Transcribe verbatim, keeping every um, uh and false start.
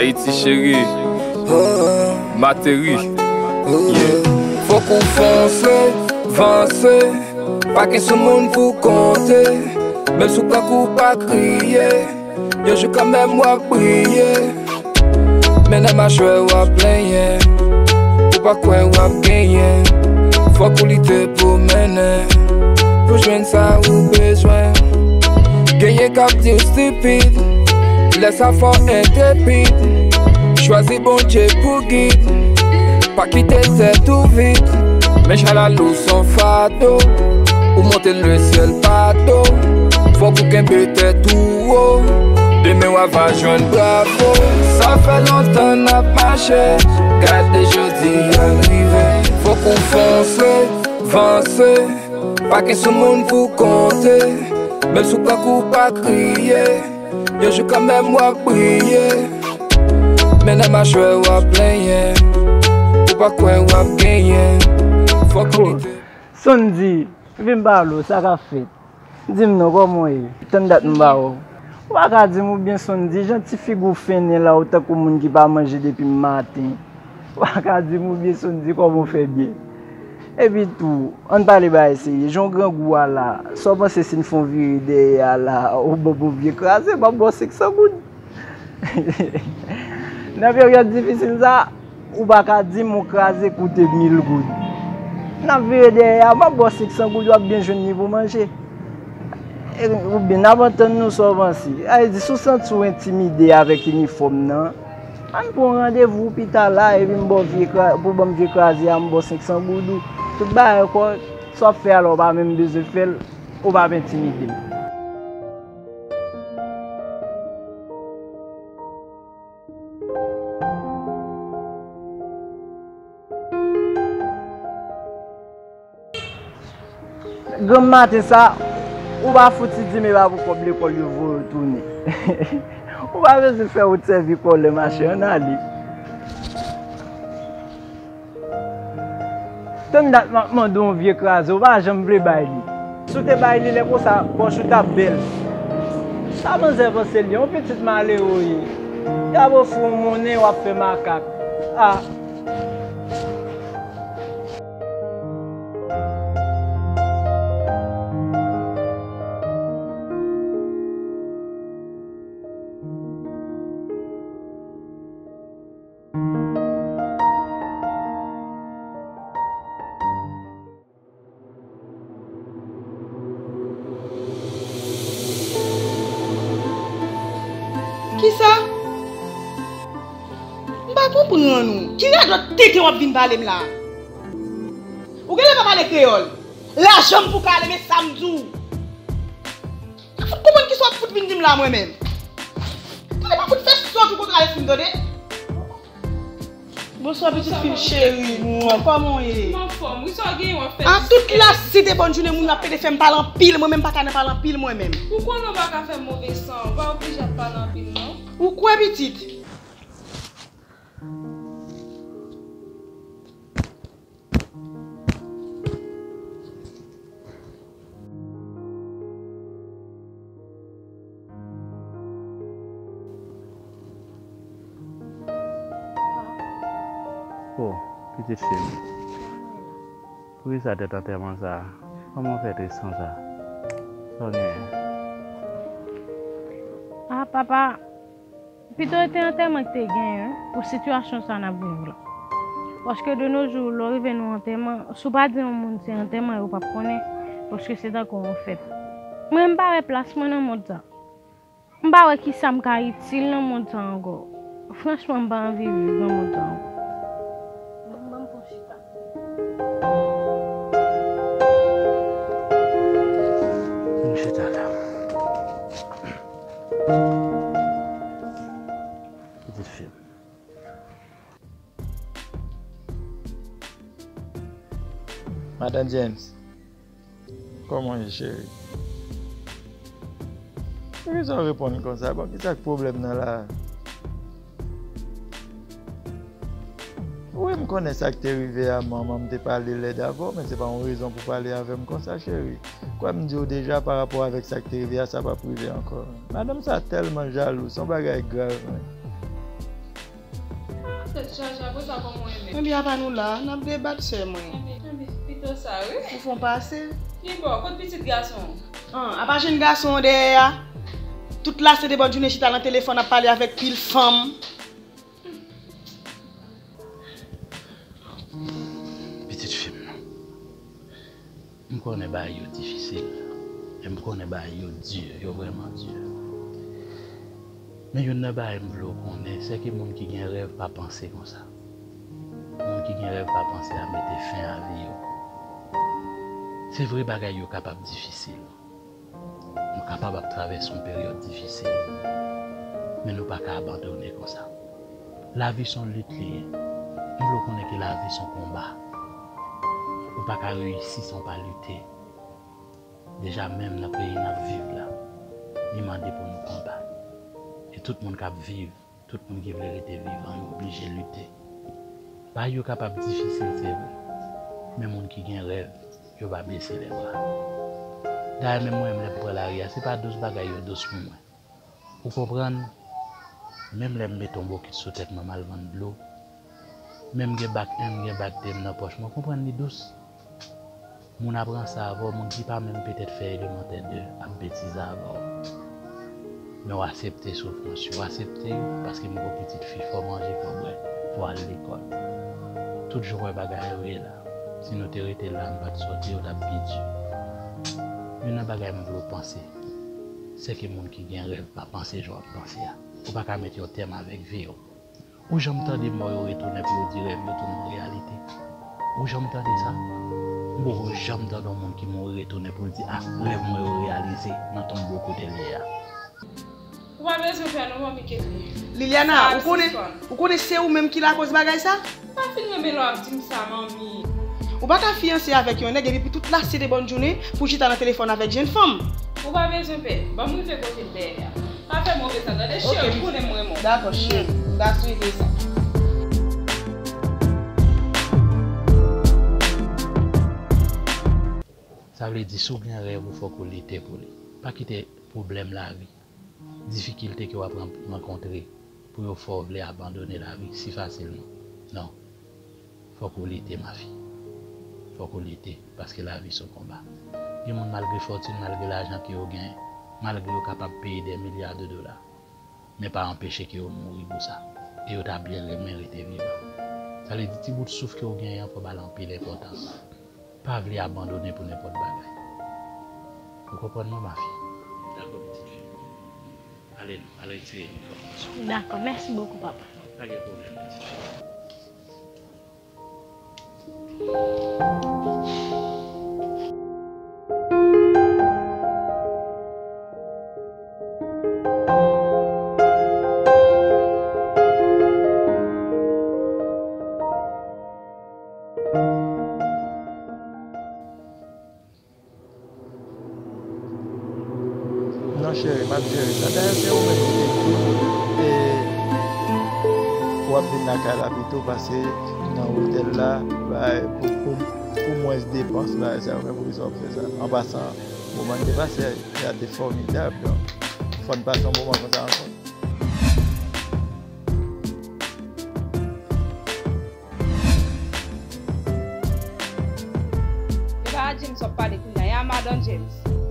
Ayiti cheri, m ateri. Yeah. Fòk ou fonse, vanse, pa gen sou moun pou konte. Menm si w pran kou pa kriye, yon jou kanmenm w ap briye. Men nan machwè w ap plenyen, ou pa kwè w ap genyen. Fòk ou lite pou mennen, pou jwenn sa ou bezwen. Genyen k ap di w stipid, lè sa fè w entrepid. Chwazi Bondye pou gid, pa kite tèt ou vid. Men chalal ou s on fado, ou monte lesyèl pa do. Fòk ou kenbe tèt ou wo, demen w ava jwenn bravo. Sa fè lontan n ap mache, gade jodi a rive. Fòk ou fonse, vanse, pa gen sou moun pou konte. Menm si w pran kou pa kriye, yon jou kanmenm w ap briye. Men nan machwè w ap plenyen, ou pa kwè w ap genyen. Fòk ou lite. Sondy, vin pale w, sa k ap fèt? Di m non, kòman w ye? Tann dat m pa wè w. Ou pa ka di m oubyen Sondy, jan ti figi w fennen la, ou tankou moun ki pa manje depi maten. Ou pa ka di m oubyen Sondy, kòman w fè byen? Epi tou, ann pale bagay serye, jan w grangou a la, sa w panse si n fè yon vire dèyè a la, ou ban m yon vye kraze, m ap ba w senk san goud? Nan peryòd difisil sa, ou pa ka di m yon kraze koute mil goud. N ap vire dèyè a, m ap ba w senk san goud, w ap byen jwenn li pou manje. E, oubyen n ap antann nou, sa w panse? Sa vle di, si w santi w entimide avèk inifòm nan, ann pran randevou pita la, epi m ba w vye kra-, pou ban m vye kraze a, m ba w senk san goud ou. Tout bagay kòrèk, sa w ap fè a la, w pa menm bezwen fè l, ou p ap entimide m. Granm maten sa, ou pa fouti di m e pa pou kòb lekòl yo voye w tounen. Ou pa bezwen fè wout sèvi kòlè, machè, ann ale. Tann dat m ap mande w yon vye kraze, ou pa janm vle bay li. Si w te bay li lè konsa, pòch ou t ap bèl. Sa manzè panse l ye, yon pitit malere w ye. Y ap ofri w monnen, w ap fè makak. Ah. Kisa? M pa konprann ou. Ki radòt tenten w ap vin pale m la? Ou genlè pa pale kreyòl. Lajan m pou kale, men sa m di w. Ou fout konprann kisa w ap fout vin di m la, mwen menm? Tande, pa fout fè sòt ou kontra lespri m, tande? Bonswa, pitit fi m cheri. Mwa, kòman w ye? M anfòm, wi, sa w genyen w ap fè? A tout la site bòn jounen moun ap pede fè m pale anpil, mwen menm pa ka nan pale anpil, mwen menm. Ou konnen w pa ka fè move san, ou pa oblije ap pale anpil, non. Ou kwè, pitit? Oh, pitit fi m. Poukisa tèt antèman sa a? Kòman w fè tris konsa? Sa w genyen? Ah, papa, pito e te antèman ki te genyen wi, pou sitiyasyon sa n ap viv la. Paske de nos jours, lè w rive nan antèman, si w pa di yon moun se antèman, yo p ap konnen, paske se tankou yon fèt. Mwen, m pa wè plas mwen nan mond sa. M pa wè kisa m ka itil nan mond sa ankò. Franchman, m pa anvi viv nan mond sa ankò. Ban m, ban m pran chita. Vin chita la. Pitit fi m. Madan James, kòman w ye, cheri? Poukisa w reponn konsa? Bon, kisa k pwoblèm nan la? Wi, m konnen sa k te rive a, manman m te pale lèd avè w, men se pa yon rezon pou pale avè m konsa, cheri. Kwè m di w deja, pa rapò avèk sa k te rive a, sa p ap rive ankò. Madanm sa tèlman jalou, se yon bagay grav, wi. Tèt chaje, apre sa kòman w renmen? Ebyen, apa nou la, n ap debat, sè mwen. Ebyen, ebyen, pito sa, wi. Ou fè w pase. Ki bò, kot pitit gason? An, apa jèn gason an dèyè a? Tout lase de bòn jounen chita nan telefòn ap pale avèk pil fanm. Pitit fi m nan. M konnen bagay yo difisil. E m konnen bagay yo di, yo vrèman di. Men youn nan bagay m vle w konnen, se ke moun ki gen rèv pa panse konsa. Moun ki gen rèv pa panse a mete fen a vi yo. Se vre bagay yo kapab difisil. Nou kapab ap travèse yon peryòd difisil, men nou pa ka abandone konsa. Lavi se yon lit li ye. M vle w konnen ke lavi se yon konba. Ou pa ka reyisi san w pa lite. Deja menm nan peyi n ap viv la, li mande pou nou konba. E tout moun k ap viv, tout moun ki vle rete vivan, yo oblije lite. Bagay yo kapab difisil, se vre, men moun ki gen rèv, yo pa bese lè bra. Dayè, menm mwen menm, lè m pran lari a, se pa dous bagay yo dous pou mwen. Ou konprann? Menm lè m mete yon bokit sou tèt mwen, m al vann dlo, menm gen bak en, m gen bak de m nan pòch mwen, ou konprann li dous? Moun ap ranse avè w, moun ki pa menm petèt fè elemantè de ap betize avè w. Men w aksepte soufrans yo, w aksepte yo, paske m gon pitit fi, fò manje, fò bwè, pou al lekòl. Tout jan w wè bagay yo ye la, si nou te rete la, n pa t sòti, yo t ap pi di. Youn nan bagay m vle w panse, se ke moun ki gen rèv pa panse jan w ap panse a. Ou pa ka mete yon tèm avèk vi w. Ou janm tande mò yo retounen pou yo di rèv yo tounen yon reyalite? Ou janm tande sa? M poko janm tande yon moun ki mouri retounen pou l di, a, rèv mwen yo reyalize nan tonbo kote l ye a. Ou pa bezwen pè non, manmi Ketly. Liliana, ou konnen, ou konnen se ou menm ki lakoz bagay sa? Ou pa fin renmen lè w ap di m sa, manmi. Ou pa ka fiyanse avèk yon nèg epi pou tout lase de bòn jounen pou chita nan telefòn avèk jèn fanm. Ou pa bezwen pè. Ban m rive kote l dèyè a. Pa fè move sa, tande, cheri, ou konnen m renmen w. Dakò, cheri. M ka swive sa. Sa vle di, si w gen rèv ou, fòk ou lite pou li. Pa kite pwoblèm lavi, difikilte ke w ap ran-, rankontre pou yo fè w vle abandone lavi si fasilman. Non. Fòk ou lite, ma fille. Fòk ou lite, paske lavi se yon konba. Gen moun, malgre fòtin, malgre lajan ke yo genyen, malgre yo kapab peye dè milya de dola, men pa anpeche ke yo mouri pou sa. E yo ta byen renmen rete vivan. Sa vle di, ti bout souf ke w genyen an, fò w ba l anpil enpòtans. Pa vle abandone pou nenpòt bagay. Ou konprann mwen, ma fille? Dakò, pitit fi. Ale non, al retire inifòm ou. Dakò, mèsi bokou, papa. Pa gen pwoblèm, pitit fi. Non, cheri, m ap jere sa. Dayè, se ou menm ki te di w, e, w ap vin lakay la pito pase nan otèl la, bay, pou, pou, pou mwens depans, bay, sa, ou menm, poukisa w ap fè sa? An pasan, moman n te pase a te fòmidab, donk, fò n pase yon moman konsa ankò. E pa a James w ap pale kounye a, e a madan James.